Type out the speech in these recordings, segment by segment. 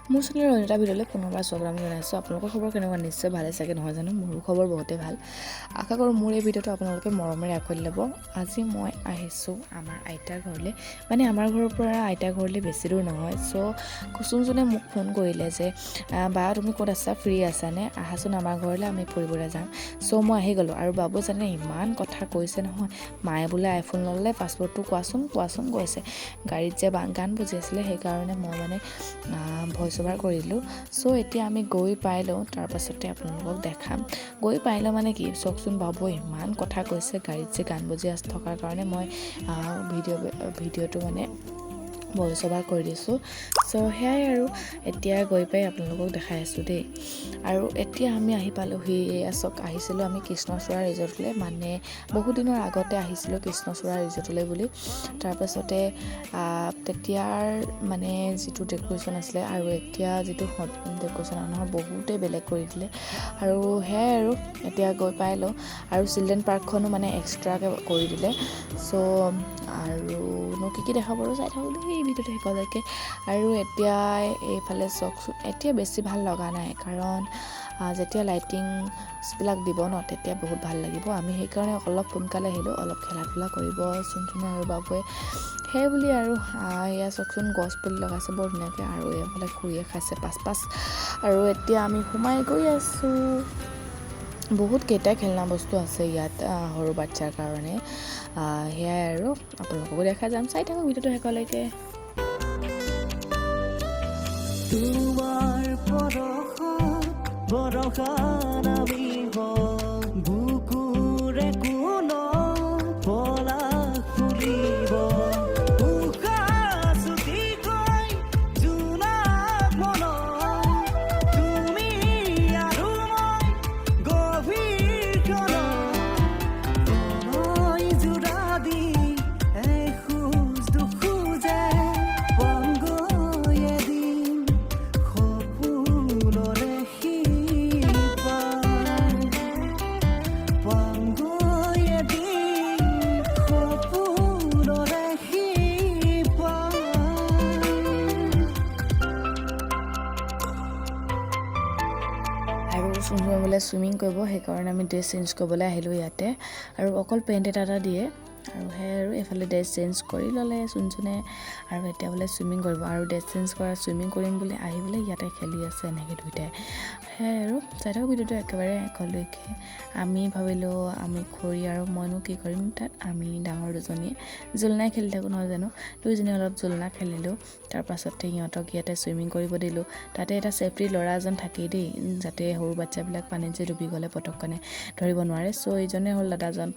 মোৰ চেনেলৰ অন্য এটা ভিডিঅ'লৈ পুনৰবাৰ স্বাগতম জনাইছোঁ। আপোনালোকৰ খবৰ কেনেকুৱা? নিশ্চয় ভালে চাগে, নহয় জানো? মোৰো খবৰ বহুতেই ভাল। আশা কৰোঁ মোৰ এই ভিডিঅ'টো আপোনালোকে মৰমেৰে আঁকোৱালি ল'ব। আজি মই আহিছোঁ আমাৰ আইতাৰ ঘৰলৈ। মানে আমাৰ ঘৰৰ পৰা আইতাৰ ঘৰলৈ বেছি দূৰ নহয়। চ' কুচুমজনে মোক ফোন কৰিলে যে বা, তুমি ক'ত আছা, ফ্ৰী আছানে? আহাচোন আমাৰ ঘৰলৈ, আমি ফুৰিবলৈ যাম। চ' মই আহি গ'লোঁ। আৰু বাবু জানে ইমান কথা কৈছে নহয়, মায়ে বোলে আইফোন ল'লে, পাছৱৰ্ডটো কোৱাচোন কোৱাচোন কৈছে। গাড়ীত যে গান বজি আছিলে, সেইকাৰণে মই মানে ভইচ অভাৰ কৰিলোঁ। চ' এতিয়া আমি গৈ পাই লওঁ, তাৰপাছতে আপোনালোকক দেখাম। গৈ পাই লওঁ মানে কি, চাওকচোন, বাবুৱে ইমান কথা কৈছে। গাড়ীত যে গান বজি থকাৰ কাৰণে মই ভিডিঅ'টো মানে ভইচ অভাৰ কৰি দিছোঁ। চ' সেয়াই আৰু এতিয়া গৈ পাই আপোনালোকক দেখাই আছোঁ দেই। আৰু এতিয়া আমি আহি পালোহি। এয়া চাওক, আহিছিলোঁ আমি কৃষ্ণচূড়া ৰিজৰ্টলৈ। মানে বহুত দিনৰ আগতে আহিছিলোঁ কৃষ্ণচূড়া ৰিজৰ্টলৈ বুলি। তাৰপাছতে তেতিয়াৰ মানে যিটো ডেক'ৰেশ্যন আছিলে আৰু এতিয়া যিটো ডেক'ৰেশ্যন নহয়, বহুতেই বেলেগ কৰি দিলে। আৰু সেয়াই আৰু এতিয়া গৈ পাই লওঁ। আৰু চিলড্ৰেন পাৰ্কখনো মানে এক্সট্ৰাকৈ কৰি দিলে। চ' আৰুনো কি কি দেখাব আৰু চাই থাকোঁ দেই ভিডিঅ'টো শেষলৈকে। আৰু এতিয়া এইফালে চাওকচোন, এতিয়া বেছি ভাল লগা নাই, কাৰণ যেতিয়া লাইটিংছবিলাক দিব ন, তেতিয়া বহুত ভাল লাগিব। আমি সেইকাৰণে অলপ সোনকালে আহিলোঁ, অলপ খেলা ধূলা কৰিব চুনচুনে আৰু বাবুৱে সেই বুলি। আৰু এয়া চাওকচোন, গছ পুলি লগাইছে বৰ ধুনীয়াকৈ। আৰু এইফালে খুৰীয়ে খাইছে পাঁচ পাঁচ। আৰু এতিয়া আমি সোমাই গৈ আছোঁ। বহুত কেইটা খেলনা বস্তু আছে ইয়াত সৰু বাচ্ছাৰ কাৰণে। সেয়াই আৰু আপোনালোককো দেখাই যাম। চাই থাকক ভিডিঅ'টো শেষলৈকে। তোমাৰ পৰশত বৰষা নামিব, বুকুৰে কোন পলাশ ফুলিব, উশাহ চুটিকৈ জোনাক মনত তুমি আৰু মই গভীৰ ক্ষণত প্ৰণয় জোৰা দি এখোজ দুখোজে পামগৈ এদিন সপোনৰে সিপাৰ, পামগৈ এদিন সপোনৰে সিপাৰ। আৰু চুনচুনে বোলে চুইমিং কৰিব, সেইকাৰণে আমি ড্ৰেছ চেঞ্জ কৰিবলৈ আহিলোঁ ইয়াতে। আৰু অকল পেণ্ট এটা এটা দিয়ে। আৰু সেয়াই আৰু এইফালে ড্ৰেছ চেঞ্জ কৰি ল'লে চুনচুনে। আৰু এতিয়া বোলে চুইমিং কৰিব। আৰু ড্ৰেছ চেঞ্জ কৰা, চুইমিং কৰিম বুলি আহি বোলে ইয়াতে খেলি আছে এনেকৈ দুয়োটাই। সেয়াই আৰু চাই থাকক ভিডিঅ'টো একেবাৰে শেষলৈকে। আমি ভাবিলোঁ, আমি খুৰী আৰু মইনো কি কৰিম তাত? আমি ডাঙৰ দুজনীয়ে জোলনাই খেলি থাকোঁ, নহয় জানো? দুইজনীয়ে অলপ জোলনা খেলিলোঁ। তাৰপাছতে সিহঁতক ইয়াতে চুইমিং কৰিব দিলোঁ। তাতে এটা ছেফটি ল'ৰা এজন থাকেই দেই, যাতে সৰু বাচ্ছাবিলাক পানীত যে ডুবি গ'লে পটককেনে ধৰিব নোৱাৰে। চ' এইজনে হ'ল দাদাজন।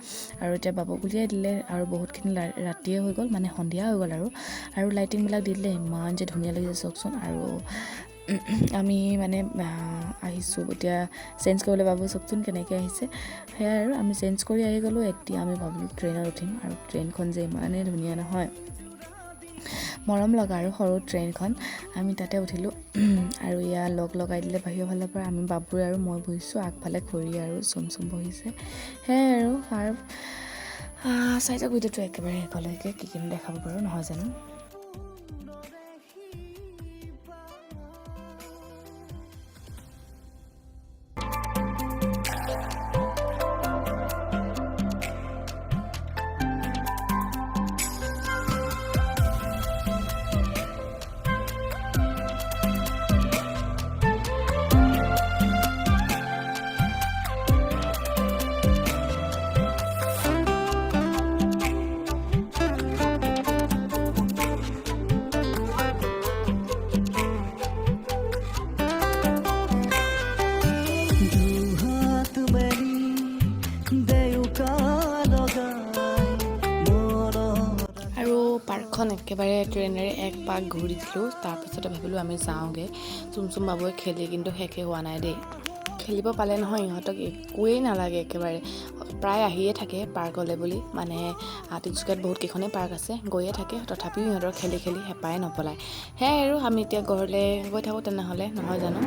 আৰু এতিয়া বাবুক উলিয়াই দিলে। আৰু বহুতখিনি ৰাতিয়ে হৈ গ'ল, মানে সন্ধিয়া হৈ গ'ল। আৰু লাইটিংবিলাক দি দিলে, ইমান যে ধুনীয়া লাগিছে চাওকচোন। আৰু আমি মানে আহিছোঁ এতিয়া চেঞ্জ কৰিবলৈ। বাবু চাওকচোন কেনেকৈ আহিছে। সেয়াই আৰু আমি চেঞ্জ কৰি আহি গ'লোঁ। এতিয়া আমি ভাবিলোঁ ট্ৰেইনত উঠিম। আৰু ট্ৰেইনখন যে ইমানেই ধুনীয়া নহয়, মৰম লগা আৰু সৰু ট্ৰেইনখন। আমি তাতে উঠিলোঁ। আৰু ইয়াৰ লগ লগাই দিলে বাহিৰৰ ফালৰ পৰা। আমি বাবুৰে আৰু মই বহিছোঁ আগফালে, খুৰী আৰু চুম চুম বহিছে। সেয়াই আৰু চাই যাওক ভিডিঅ'টো একেবাৰে শেষলৈকে, কি কিনো দেখাব পাৰোঁ, নহয় জানো? দুহাত মেলি দেউকা লগাই মনত আৰু পাৰ্কখন একেবাৰে ট্ৰেইনেৰে এক পাক ঘূৰি দিলোঁ। তাৰপাছতে ভাবিলোঁ আমি যাওঁগৈ। চুম চুম বাবুৱে খেলি কিন্তু শেষে হোৱা নাই দেই। খেলিব পালে নহয় ইহঁতক একোৱেই নালাগে একেবাৰে। প্ৰায় আহিয়ে থাকে পাৰ্কলৈ বুলি। মানে তিনিচুকীয়াত বহুত কেইখনেই পাৰ্ক আছে, গৈয়ে থাকে, তথাপিও ইহঁতৰ খেলি খেলি হেঁপাহে নপলায়। সেয়াই আৰু আমি এতিয়া ঘৰলৈ গৈ থাকোঁ তেনেহ'লে, নহয় জানো?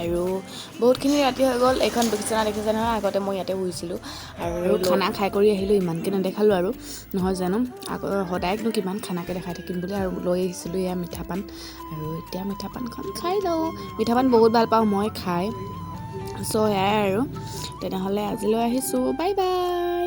আৰু বহুতখিনি ৰাতি হৈ গ'ল। এইখন বিচনা দেখিছে নহয়, আগতে মই ইয়াতে শুইছিলোঁ। আৰু খানা খাই কৰি আহিলোঁ, ইমানকৈ নেদেখালোঁ আৰু, নহয় জানো? আকৌ সদায়নো কিমান খানাকে দেখাই থাকিম বুলি। আৰু লৈ আহিছিলোঁ এয়া মিঠা পান। আৰু এতিয়া মিঠা পানখন খাই লওঁ। মিঠা পান বহুত ভাল পাওঁ মই খাই। চ' সেয়াই আৰু, তেনেহ'লে আজিলৈ আহিছোঁ, বাই বাই।